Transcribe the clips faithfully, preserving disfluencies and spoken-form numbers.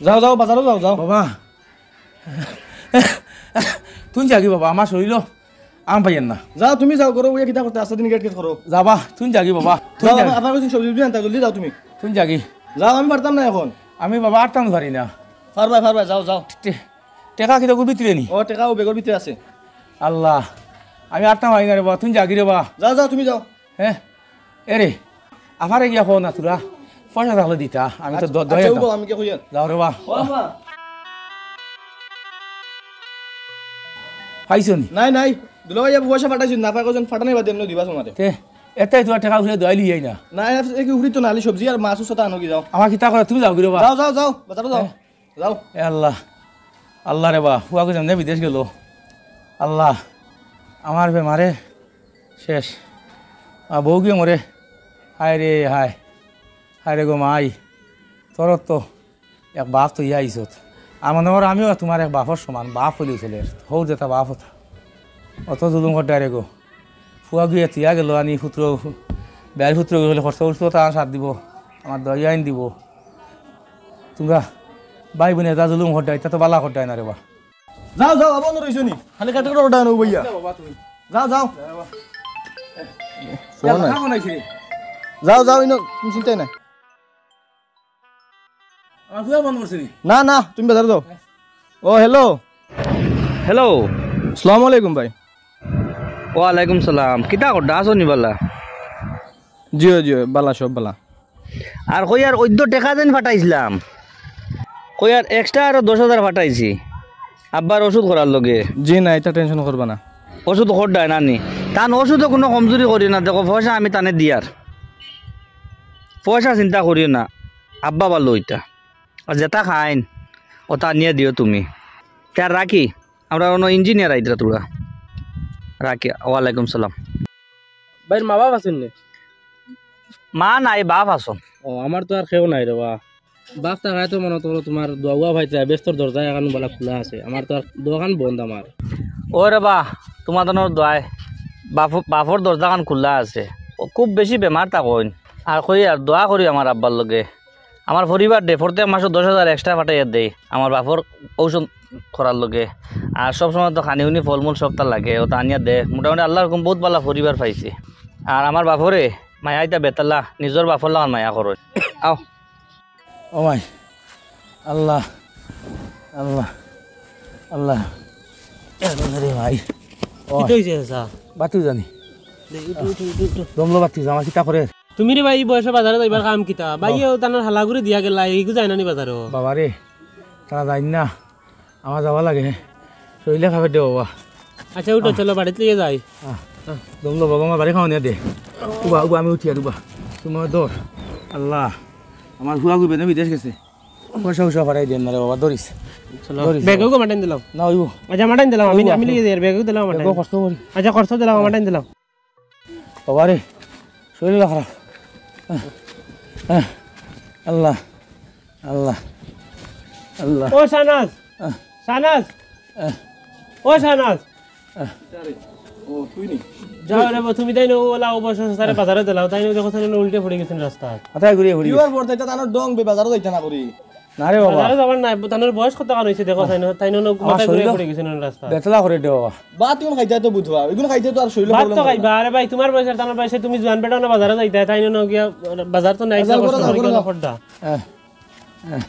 যাও, যাও, বাজারো যাও, যাও। বাবা, তুই যাগি বাবা, আমার শরীরও আম পাইয়ার না। যাও, তুমি যাও, ঘরো বইয়া কিতা করতে, আস্তা দিন গেট গেট করো। যাবা, তুই যাগি বাবা, তুই যাও, যাগি। আমার, আমার কাছে সবজি উবজি আনতা, জলদি যাও তুমি। তুই যাগি। যাও, আমি পারতাম না এখন। আমি বাবা আরতাম পারি না। পারবায়, পারবায়, যাও, যাও। টে-, টেকা কিতা ভিতরে নি? ও, টেকাও ব্যাগর ভিতরে আছে। আল্লাহ, আমি আরতাম পারি না রে বাবা, তুই যাগি রে বাবা। যাও, যাও, তুমি যাও। হ্যাঁ, এরে, আফারে গিয়া কও না তোরা, পয়সা থাকলে দিতা, আমি তো আচ্ছা, দ-, দয়া আচ্ছা, দিতাম। উগো, আমি কি কইয়ার? যাও রে বা। ও আফা। পাইছো নি? নাই, নাই, দুলাভাই, পয়সা পাঠাইছি না, পাই কজন পাঠানি বাদে এমনি দিবা তোমারে। তে, এটাই তোমার টেকা উঠে দোয়াই লিয়াই না। না, এ কি উঠি তো না, আলি সবজি আর মাছ উসতা আনো কি যাও। আমার কিতা করে, তুমি যাও কি রে বা? যাও, যাও, যাও, বাজারো যাও। হ্যাঁ। যাও। এ আল্লাহ, আল্লাহ রে বা, ফুয়াগু যেমনে বিদেশ গেল। আল্লাহ, আমার বেমারে শেষ। আর বউ গিয়ে মরে, হায় রে হায়, হায় রে গো মাই, তোর তো এক বাপ তো ইয়া আইসত। আর মনে কর আমিও তোমার এক বাপর সমান, বাপ হইলেও চলে। হৌ যেটা বাপ হতা, অত জুলুম কর ডাইরে গো। ফুয়া গিয়ে তুইয়া গেল আনি পুত্র, বেয়ার পুত্র হইলে খরচ করছো তা সাথ দিব, আমার দয়া আইন দিব। তোমরা ভাই বোনে এটা জুলুম কর ডাই, এটা তো বালা কর ডাই না রে বা। যাও, যাও, আবার রইছো নি? খালি কাটে কাটে ওটা আনো ভাইয়া। যাও, যাও। ফোন নাই। যাও, যাও, ইনো, তুমি চিন্তাই নাই। আমার ফুয়া ফোন করছে নি? না, না, তুমি বাজারে যাও। ও, হ্যালো। হ্যালো। আসসালামু আলাইকুম ভাই। ওয়ালাইকুম সালাম। কিতা করতা? আছো নি বালা? জি, জি, বালা, সব বালা। আর কই আর অইদ্য টেকা যেন ফাটাইছিলাম, কই আর এক্সট্রা আরো দশ হাজার ফাটাইছি আব্বার ওষুধ করার লগে। জি না, এটা টেনশন করবা না। ওষুধ খোর ডায় না নি? তান ওষুধে কোনো কমজুরি করিও না, দেখো পয়সা আমি তানে দিয়ার, পয়সা চিন্তা করিও না, আব্বা ভালো ওইটা। আর যেটা খাইন ওটা আনিয়া দিও তুমি। তে আর রাখি, আমরা অন্য ইঞ্জিনিয়ার আইতরা তোরা। রাখি, ওয়ালাইকুম সালাম। ভাইর মা বাপ আছইন নি? মা নাই, বাপ আছইন। ও, আমার তো আর কেউ নাই রে বা। বাপ থাকায় তো মনো করো তোমার দোয়া উয়া পাইতে, বেহেস্তর দরজা এখান বালা খোলা আছে। আমার তো আর দোয়াখান বন্ধ আমার। ও রে বা, তোমার দোয়ায় বাপ, বাপর দরজাখান খোলা আছে। ও খুব বেশি বেমার থাকইন। আর কই আর দোয়া করি আমার আব্বার লগে। আমার পরিবার দে প্রত্যেক মাসো দশ হাজার এক্সট্রা ফাটাইয়া দেই আমার বাপর ঔষধ করার লগে। আর সব সময় তো খানি উনি ফলমূল সবতা লাগে, ওটা আনিয়া দে। মোটামুটি আল্লাহর হুকুম বহুত বালা পরিবার পাইছি। আর আমার বাপরে মায়া ইতা বেতালা, নিজর বাপর লাখান মায়া করইন। আও। ও মাই, আল্লাহ, আল্লাহ, আল্লাহ। এ রে মাই। ও। কিতা অইছে, চাচা? বাতি জানি। দে, উঠো, উঠো, উঠো, উঠো। দমলো বাতি, জামা কিতা করে? তুমি রে ভাই, এই বয়সে বাজারো যাইবার কাম কিতা? ভাইয়ে তানর হালাগুড়ি দিয়া গেলা, এইগু যায় না নি বাজারো? বাবা রে, তারা যায় না, আমার যাওয়া লাগে। শরীরে খাবার দে বাবা। আচ্ছা, উঠো, আহ। চলো, বাড়িত লইয়া যাই। আহ। আহ। দমলো বাবা, আমার বাড়ি খাওয়া নিয়ে দে। উবা, উবা, আমি উঠি আর উবা। তোমার দর। আল্লাহ, আমার ফুয়া গুবে না বিদেশ গেছে। পয়সা উসা ফাটাই দেন না রে বাবা, ধরিস। চলো, ধরিস ব্যাগও বাবা। গো মাটাইন দিলাম। না, অইবো। আচ্ছা, মাটাইন দিলাম, আমি, অইবো, আমি অইবো। লিয়ে যাই, ব্যাগও দিলাম, মাটাইন। ব্যাগও কষ্ট করি। আচ্ছা, খরচ দিলাম, আহ। মাটাইন দিলাম। বাবা রে, শরীর খারাপ। আহ, আহ, আল্লাহ, আল্লাহ, আল্লাহ। ও শাহনাজ, আহ। শাহনাজ, আহ। ও শাহনাজ। আহ। ও, তুই নি? যাও রে বা, তুমি তাইন ওলা অবশ্য তারে বাজারে দিলাও, তাইন দেখো তাইন উল্টে পড়ে গেছেন রাস্তাত। আতায় ঘুরিয়া পড়ি কিওর গেছে। পর তাইতা তানোর ডং বে বাজারো যাইতা না করি। না রে বাবা। বাজারে যাবার নাই, তানোর বয়স কত কান হইছে দেখো, তাইন, তাইন অনেক আমার মাথায় ঘুরে শরীরও পড়ে গেছেন রাস্তাত। বেতলা করে দে বাবা। ভাত ইগুন খাইতে তো বুঝবা, ইগুন খাইতে তো আর শরীরে ভাত problem তো করে না। খাইবা, আরে ভাই, তোমার বয়সে আর তানোর বয়সে তুমি জোয়ান বেটা না বাজারে যাইতা, তাইন গিয়া বাজার তো নাই, আচ্ছা, কষ্ট করো না, করে করো গেলে না। পড়তা। হ্যাঁ, হ্যাঁ।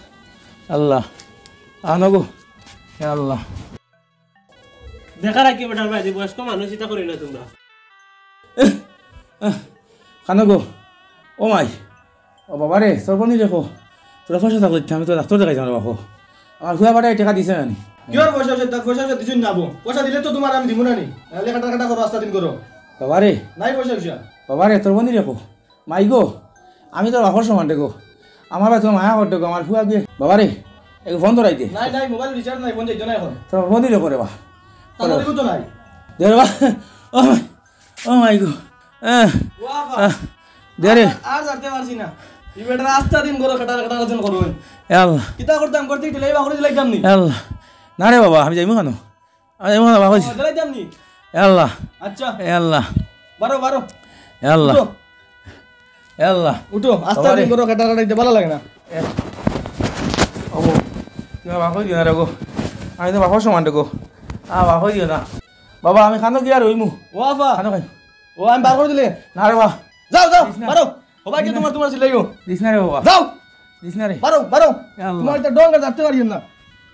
আল্লাহ। আনো গো। ইয়া আল্লাহ। দেখা রাখি বেটার ভাই, যে বয়স্ক মানুষ, ইতা করি না তোমরা। কানো গো, ও মাই, ও বাবা রে, তোর বনি দেখো, তোরা পয়সা থাকলে আমি তো ডাক্তার দেখাইতাম রে বাবা। আমার ফুয়া বাড়াই টেকা দিছে না নি? কিওর পয়সা আছে? তার পয়সা আছে, দিছুন না বো। পয়সা দিলে তো তোমার আমি দিমু না নি। নাহলে কাটা কাটা করো, আস্তা দিন করো। বাবা রে। নাই পয়সা পয়সা। বাবা রে, তোর বনি দেখো। মাই গো, আমি তোর বাপর সমান রে গো। আমার ভাই তোর মায়া কর রে গো, আমার ফুয়া গিয়ে। বাবা রে, এক ফোন ধরাই দে। নাই, নাই, মোবাইল রিচার্জ নাই, ফোন যাইতো না এখন। তোর ফোন দিলে করে বা। তাহলে দেখো তো নাই। দে রে বা। ও মাই, ও মাই গো। আহ, ও আফা। আহ, দে রে। আর, আর যাইতে পারছি না। এই বেটা রাস্তা দিন করো, কাটা, কাটা, কাটা করো। এ আল্লাহ। কিতা করতাম, করতে দিলে এই বাকরি দিলাইতাম নি। এ আল্লাহ। না রে বাবা, আমি যাইমু কেন? আরে, মনে বাবা কইছে। ও, দিলাই দাম নি? এ আল্লাহ। আচ্ছা। এ আল্লাহ। বারো, বারো। এ আল্লাহ। উঠো। এ আল্লাহ। উঠো, আস্তে বাবা রে। দিন করো, কাটা কাটা দিতে ভালো লাগে না। এ, ও, তুমি বাফ কই দিও না রে গো। আমি তো বাফর সমান রে গো। আ, বাফ কই দিও না। বাবা, আমি খানো কি আর অইমু? ও বাবা। খানো খাই। ও, আমি বার করি দিলে। না রে বা। যাও, যাও, দিস না। বারো। ও ভাই, কি দিস না। তোমার, তোমার সিলাইও। দিস না রে বাবা। যাও। দিস না রে। বারো, বারো। এ আল্লাহ। তোমার একটা ডঙ্গা ধরতে পারি না।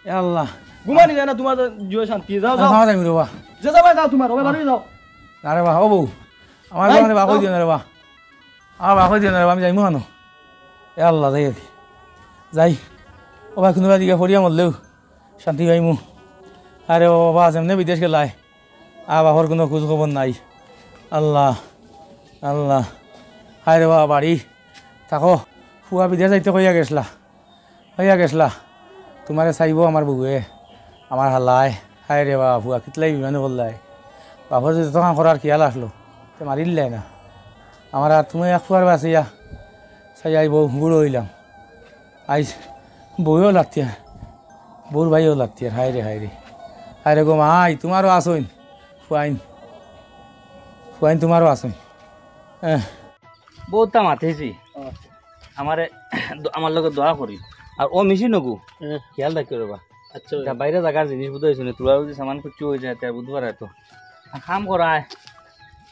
এ আল্লাহ। ঘুমানি যায় না তোমার জুয়ে শান্তি। যাও, আমি যাও। খাওয়া যাইমু রে বাবা। যে যাবায় যাও তোমার, ও ভাই, বারোই যাও। না রে বা, ও বউ। আমার ভাই, বাবা, বাফ কই যাও। দিও না রে বা। আমার বাফ কই দিও না রে বা, আমি যাইমু খানো। এ আল্লাহ, যাই আর কি। যাই। ও ভাই, কোনো বাড়ি গিয়া পড়িয়া মরলেও শান্তি পাইমু। আরে ও বাবা, যেমনে বিদেশ গেলায়, আর বাফর কোনো খোঁজ খবর নাই। আল্লাহ, আল্লাহ, হায় রে বাবা, বাড়ি থাকো। ফুয়া বিদেশ যাইতে কইয়া গেছলা, কইয়া গেছলা, তোমারে চাইবো আমার বউয়ে, আমার হালায়। হায় রে বাবা, ফুয়া কিতলাই বিমানে বললায়। বাফর যে যত কাম করার খেয়াল আসলো, তে মারিল্লায় না। আমার আর তুমি এক ফুয়ার বাঁচিয়া, চাই আই বউ বুড়ো অইলাম। আইজ বউয়েও লাগতিয়ার, বউর ভাইও লাগতিয়ার, হায় রে, হায় রে। হায় রে গো মাই, তোমারও আছইন, ফুয়াইন, ফুয়াইন তোমারও আছইন। এহ। বউততা মাতিছি। ও। আমারে, আমার লগে দোয়া করি। আর ও মেশিন ওগু, হুম। খেয়াল রাখিও রে বা। আচ্ছা। এটা বাইরে জাগার জিনিস বুঝতে হয়েছে না, তোরা যদি সামান কিছু হয়ে যায়, তাই বুঝতে পারে তো। আর কাম করায়,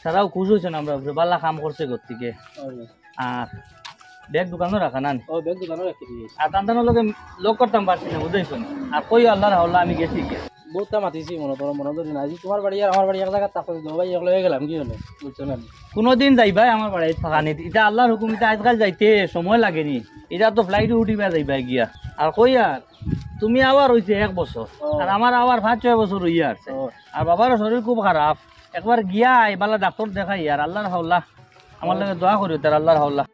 তারাও খুশ হয়েছে না, আমরা উপরে বালা কাম করছে ঘর থেকে। ও। আর ব্যাগ দোকানও রাখা না নি? ও, ব্যাগ দোকানও রাখি দিয়েছি। আর তান তানোর লগে লক করতাম পারছি না, বুঝতে হয়েছে না। আর কই আল্লাহর হাওলা আমি গেছি কে? বউততা মাতিছি, মনে করো, মনে ধরি না। আজ তোমার বাড়ি আর আমার বাড়ি এক জায়গাত থাকতে, দুই ভাই এক লগে গেলাম, কি হলো? বুঝছো না? কোনোদিন যাইবায় আমার বাড়ি থাকা নেই। এটা আল্লাহর হুকুম, এটা আজকাল যাইতে সময় লাগেনি। এটা তো ফ্লাইটে উঠিবা যাইবায় গিয়া। আর কই আর, তুমি আবার হইছে এক বছর, ও। আর আমার আবার পাঁচ ছয় বছর হইয়া আছে। ও। আর বাবার শরীর খুব খারাপ, একবার গিয়া আই, বালা ডাক্তার দেখাই, আর আল্লাহর হাওলা, আমার লগে দোয়া করিও, তার আল্লাহর হাওলা।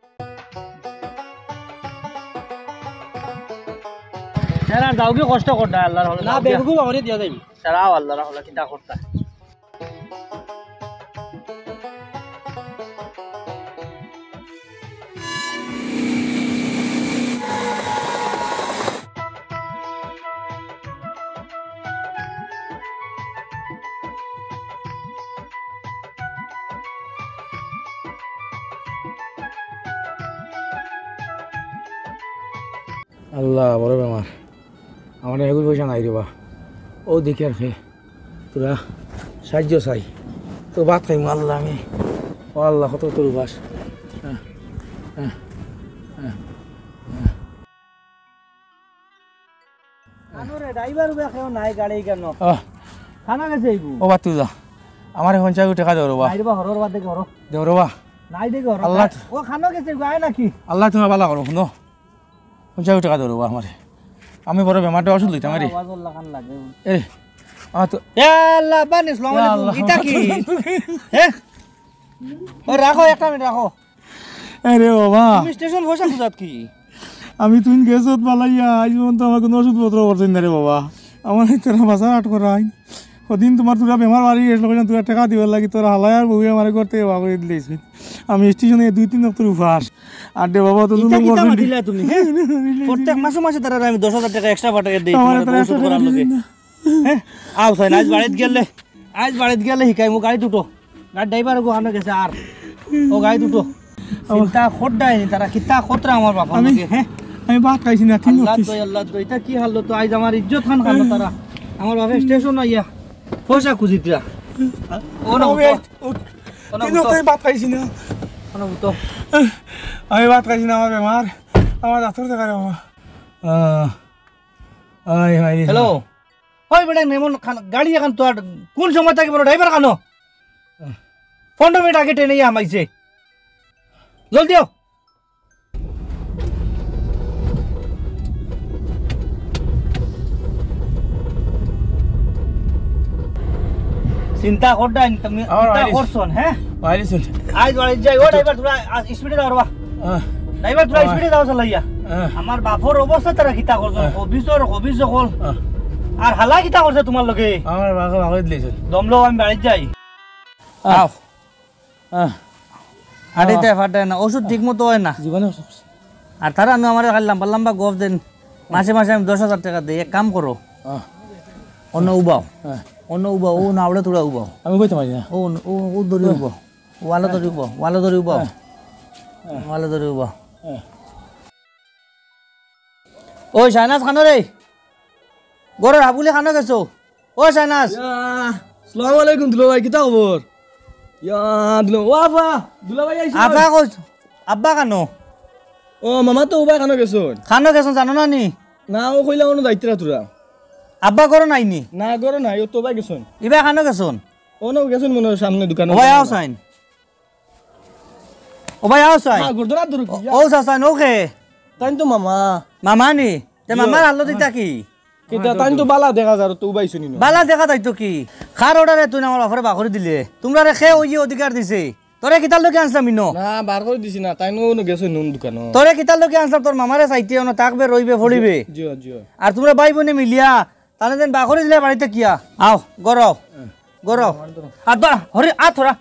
স্যার, আর যাও কি কষ্ট করতে আল্লাহর হাওলা, না, যাও গিয়া। বেগুন আমারে দিয়া যাইবি। স্যার, আও আল্লাহর হাওলা, কিতা করতা? আল্লাহ, বড় বেমার। আমার এগুর পয়সা নাই রে বা। ও দেখি আর খে। তোরা সাহায্য চাই। তো ভাত খাইমু আল্লাহ আমি। ও আল্লাহ, কত তোর উপাস। হ্যাঁ, হ্যাঁ, হ্যাঁ, হ্যাঁ। আনো রে, ড্রাইভার উবা কেউ নাই গাড়ি কেন? আহ। খানা গেছে এইগু। ও বাতু যা। আমারে পঞ্চাশ টেকা দেও রে বা। নাই রে বা, হরর বাদ দেখে হরো। দেও রে বা। নাই দেখে হরো। আল্লাহ। ও খানো গেছে এইগু, আয় নাকি? আল্লাহ তুমি বালা করো, শুনো। পঞ্চাশ টেকা দেও রে বা আমারে। আমি বড় বেমারটা ওষুধ লইতাম আরে। আওয়াজ আল্লাহ খান লাগে। এ, আমার তো এ আল্লাহ, আব্বা নি, আসসালামু ইয়া আলাইকুম। আল্লাহ। ইটা কি? হে? ও রাখো, একটা মিনিট রাখো। আরে বাবা। তুমি স্টেশন পয়সা খুঁজাত কি? আমি তুই গেছত বালাইয়া, আইজ পর্যন্ত আমার কোনো ওষুধপত্র করছইন না রে বাবা। আমার এই তোরা বাজার আট করাই। ওদিন তোমার তোরা বেমার বাড়ি গেছিল, কইলাম তোরা টেকা দিবার লাগি, তোরা হালায় আর বউয়ে আমারে করতে বাবা করে দিলেছিস। আমি স্টেশনে দুই তিন দপ্তর উপাস। আর রে বাবা, তো ইটা জুলুম কিতা করছইন। মাতিলা তুমি, হ্যাঁ? প্রত্যেক মাসে মাসে তারা আমি দশ হাজার টেকা এক্সট্রা পাঠাই দেই, আমারে তোমার তারা বউ একশো টেকা করার দিলেন লগে। না। হ্যাঁ? আও, সাইন, আইজ বাড়িত গেলে আইজ বাড়িত গেলে হিকাইমু, গাড়িত উঠো। গাড়ি ড্রাইভার গো হানো গেছে আর। ও গাড়িত উঠো। চিন্তা করডাই নি তারা, কিতা করতরা আমার বাপর আমি, লগে, হ্যাঁ? আমি ভাত খাইছি না, ঠিক আল্লাহ আছে। তো, আল্লাহ তো, ইটা কি হাল তো? আইজ আমার ইজ্জত খান খান তারা। আমার বাপে স্টেশন আইয়া পয়সা খুঁজিতরা। ও না আমি উঠো। আইজ উঠ-, ও না দিনও উঠো। তাই ভাত খাইছি না। ও না উঠো। আমি ভাত খাইছি না, আমার বেমার। আমার ডাক্তার দেখা রে বাবা। আহ, আয়, আয় রে। হ্যালো। ওই বেটা, এমন খান-, গাড়ি এখন তো আর কোন সময় থাকি বড় ড্রাইভার খানো? পনেরো মিনিট আগে ট্রেনে ইয়া হামাইছে। জলদি আও। চিন্তা করডাইন তুমি, আমার চিন্তা আইস। করছন, হ্যাঁ? আইস। আইজ বাড়িত যাই, ও ড্রাইভার, তোরা আ, স্পিডে যাও রে বা। আহ। ড্রাইভার, তোরা আহ। স্পিডে যাও চালাইয়া। আহ। আমার বাপর অবস্থা তারা কিতা করছন, আহ। খবিসর, খবিস সকল। আহ। আর হালা কিতা করছে তোমার লগে? আমার বাপে ভাগই দিলেছে। দমলো, আমি বাড়িত যাই। আহ। আও। আহ। হাঁটিতে আহ। ফাটে না, ওষুধ ঠিক মতো হয় না। জীবনে ওষুধ। আর তারা নু আমারে খালি লম্বা লম্বা গফ দেন। মাসে মাসে আমি দশ হাজার টেকা দেই, এক কাম করো। আহ। অন্য উবাও। হ্যাঁ। অন্য উবাও, ও না, ওটা তোরা উবাও। আমি কইতে পারি না। ও, ও, ও দড়ি হ্যাঁ। উবাও। ওয়ালা দড়ি উবাও, ওয়ালা দড়ি উবাও। হ্যাঁ। হ্যাঁ। ওয়ালা দড়ি উবাও। হ্যাঁ। ওই শাহনাজ খানো রে, ঘরর হাবুলি কানো গেছো? ও শাহনাজ। ইয়া, আসসালামু আলাইকুম দুলাভাই, কিতা খবর? ইয়া, দুলা-, ও আফা, দুলাভাই আইছো? আফা কই? আব্বা কানো? ও মামা তো উবাই কানো গেছইন। কানো গেছইন জানো না নি? না, ও কইলা অনো যাইতরা তোরা। আব্বা ঘরো নাই নি? না, ঘরো নাই, ও তো উবাই গেছইন। ইবায় কানো গেছইন? অনো গেছইন মনে অয় সামনে দোকানো। ও ভাই, আও চাইন। ও ভাই, আও চাইন। হ্যাঁ, গুরুদার আত ধরো কি? ও চাচা, নো কে? তাইন তো মামা। মামা নি? তে মামার হালত ইতা কি? কিতা, তাইন তো বালা দেখা যার, তো উবাইছইন নি। বালা দেখা যাইতো কি? কার অর্ডারে তুইন আমার বাফরে বার করি দিলে? তুমরারে কে ওই অধিকার দিছে? তোরে কিতার লাগি আনছলাম ইনো? না, বার করি দিছি না, তাইন অনো গেছইন নুন দোকানো। তোরে কিতার লাগি আনছলাম? তোর মামারে চাইতে অনো থাকবে, রইবে, ফড়িবে। জি, জি। আর তুমরা ভাই বইনে মিলিয়া তানে যেন বার করি দিলে বাড়িত থাকিয়া। আও, ঘরো আও। ঘরো আও। আর ধর, হরি, আত হরা।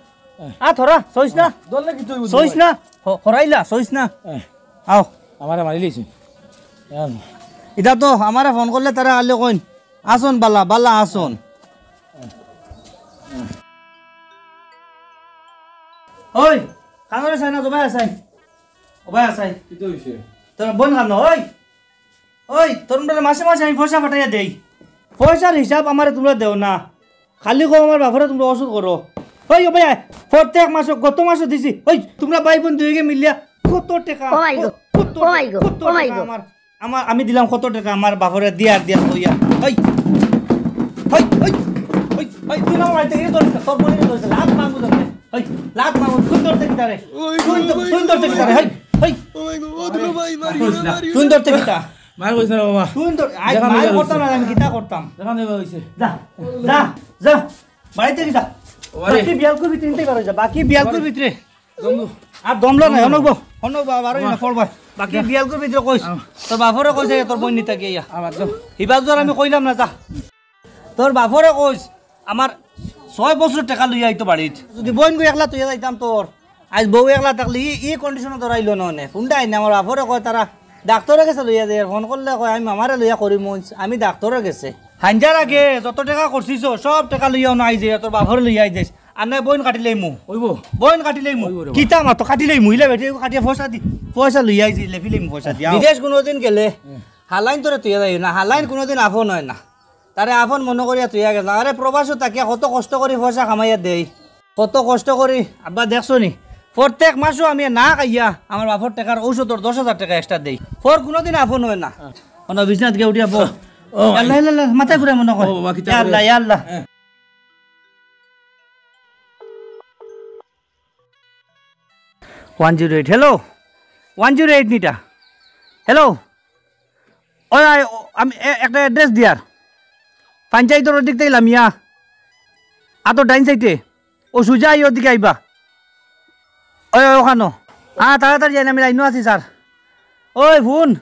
আত হরা, ছইছ না। ধরলে কিতা অইবো? ছইছ না। হ-, হরাইলা, ছইছ না। আও। আমারে মারি লাইছে। ইতা তো আমারে ফোন করলে তারা আইলে কইন, "আছইন বালা, বালা আছইন।" ওই, কানো রে চাইন না, ও ভাই আছইন। ও ভাই আছইন। কিতা অইছে? তোর বইন কানো, ওই। ওই, তোর মুখে মাসে মাসে আমি পয়সা পাঠাইয়া দেই। পয়সার হিসাব আমারে তুমরা দেও না। খালি কও আমার বাফরে তুমরা অসুধ করো। ওই, ও ভাই, প্রত্যেক মাসো, গত মাসো দিছি। ওই, তুমরা ভাই বইন দুইগে মিলিয়া কত টেকা, Oh my God, কত oh my God, টেকা, কত oh my টেকা God। আমার, আমার, আমি দিলাম কত টেকা আমার বাফরে দিয়ার দিয়ার কইয়া। ওই, ওই, ওই, ওই, ওই, তুই আমার বাড়িত গিয়া ধরিস না, তোর বইনরে ধরিস না, লাত মারমু তোরে। ওই, লাত মারমু, তুই ধরতে কিতারে? তুই ধরতে কিতারে? ওই, ওই। Oh my God, ও দুলাভাই, মারিও না, মারিও না। তুই ধরতে কিতা? মার কইছ না বাবা। তুই তো আজ দেখা মার মার করতাম না, আমি কিতা করতাম? দেখা যাইবা অইছে। যা, যা, যা। বাড়িত যা। ওরে। বাকি বিয়ালকুর ভিতরে নিতে পারো যা। বাকি বিয়ালকুর ভিতরে। দমলো। আর দমলো না, হনো গো। হনো বাবা, বারো না পড়বা। বাকি বিয়ালকুর ভিতরে কইস। আহ। তোর বাফরে কইছে তোর বইন নিতা গিয়া। আবার তো। হিবাজুর আমি কইলাম না, যা। তোর বাফরে কইস, আমার ছয় বছর টেকা লইয়া আইতো বাড়িত। যদি বইন গো একলা তুই যাইতাম তোর। আজ বউ একলা থাকলে ই, ই কন্ডিশনো ধরাইলো না অনে। ফোনটা আইন আমার বাফরে কয় তারা ডাক্তরর গেছে লইয়া যায়। ফোন করলে কয় আমি মামারে লইয়া করি মঞ্চ, আমি ডাক্তরর গেছে। হাইঞ্জার আগে যত টেকা করছিস সব টেকা লইয়া অনো আই যায়, তোর বাফরে লইয়া আই যাইস। আর নাই বইন কাটিলাইমু। অইবো। বইন কাটিলাইমু। অইবো রে বা। কিতা মাতো কাটিলাইমু, ইলা বেটি কাটিয়া পয়সা দি, পয়সা লইয়া আই যাই, লেফিলাইমু পয়সা দিয়া। বিদেশ কোনোদিন গেলে হালাইন তোরে তুই যাই না, হালাইন কোনোদিন আফন অয় না। তারে আফন মনো করিয়া তুইয়া গেছলাম। আরে প্রবাসো থাকিয়া কত কষ্ট করি পয়সা কামাইয়া দেই, কত কষ্ট করি। আব্বা দেখছো নি, প্রত্যেক মাসো আমি না খাইয়া আমার বাফর টেকার ঔষধর দশ হাজার টেকা extra দেই। ফর কোনোদিন আফন অয় না। অনো বিছনাত গিয়া উঠিয়া বউ। ও, আল্লাহ, আল্লাহ, আল্লাহ, মাথা ঘুরে মনো কর। ও বাবা, কিতা ইয়া আল্লাহ, ইয়া আল্লাহ। হ্যাঁ। One zero eight, hello? One zero eight নিটা। Hello? ওই, ওই, ও, আমি এ-, একটা address দিয়ার। পঞ্চায়েতর ওদিক থাকি লামিয়া। আতো ডাইন সাইডে। ও সুজা আই ওদিকে আইবা। ওই, ওই, ওখানো। হ্যাঁ, তাড়াতাড়ি আইন, আমি লাইনো আছি, স্যার। ওই, হুন।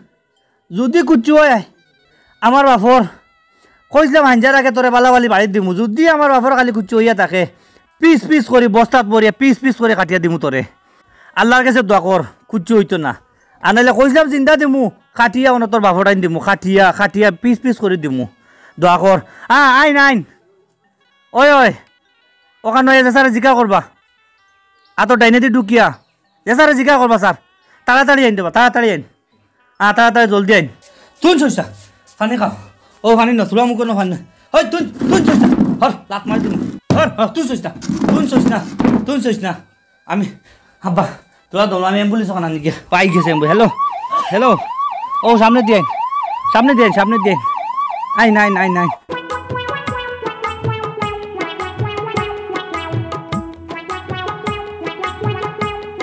যুদি কুচ্ছু অয়, আমার বাফর, কইছলাম হাইঞ্জার আগে তোরে বালাবালি বাড়িত দিমু। যুদি আমার বাফর খালি কুচ্ছু অইয়া থাকে, piece piece করি বস্তাত ভরিয়া piece piece করি কাটিয়া দিমু তোরে। আল্লার গেছে দোয়া কর, কুচ্ছু অইতো না। আর নাইলে কইছলাম জিন্দা দিমু, কাটিয়া অনো তোর বাফর টাইন দিমু, কাটিয়া, কাটিয়া piece piece করি দিমু। দোয়া কর। আ, আইন, আইন। ওই, ওই। ওখানো যে স্যারে জিকার করবা। আতো ডাইনেদি ঢুকিয়া। যে স্যারে জিকার করবা, স্যার। তাড়াতাড়ি আইন দেবা, তাড়াতাড়ি আইন। আ, তাড়াতাড়ি জলদি আইন। তুই ছইছ না। পানি খাও। ও, পানি না, তোরা মুখো না পানি না। ওই, তুই, তুই ছইছ না। হর, লাত মারি দিমু। হর, হর, তুই ছইছ না। তুই ছইছ না। তুই ছইছ না। আমি, আব্বা, তোরা দম, আমি ambulance ওখানে আনি গিয়া। পাই গেছে ambulance। Hello, hello। ও, সামনেদি আইন। সামনেদি আইন, সামনেদি আইন। আইন, আইন, আইন, আইন।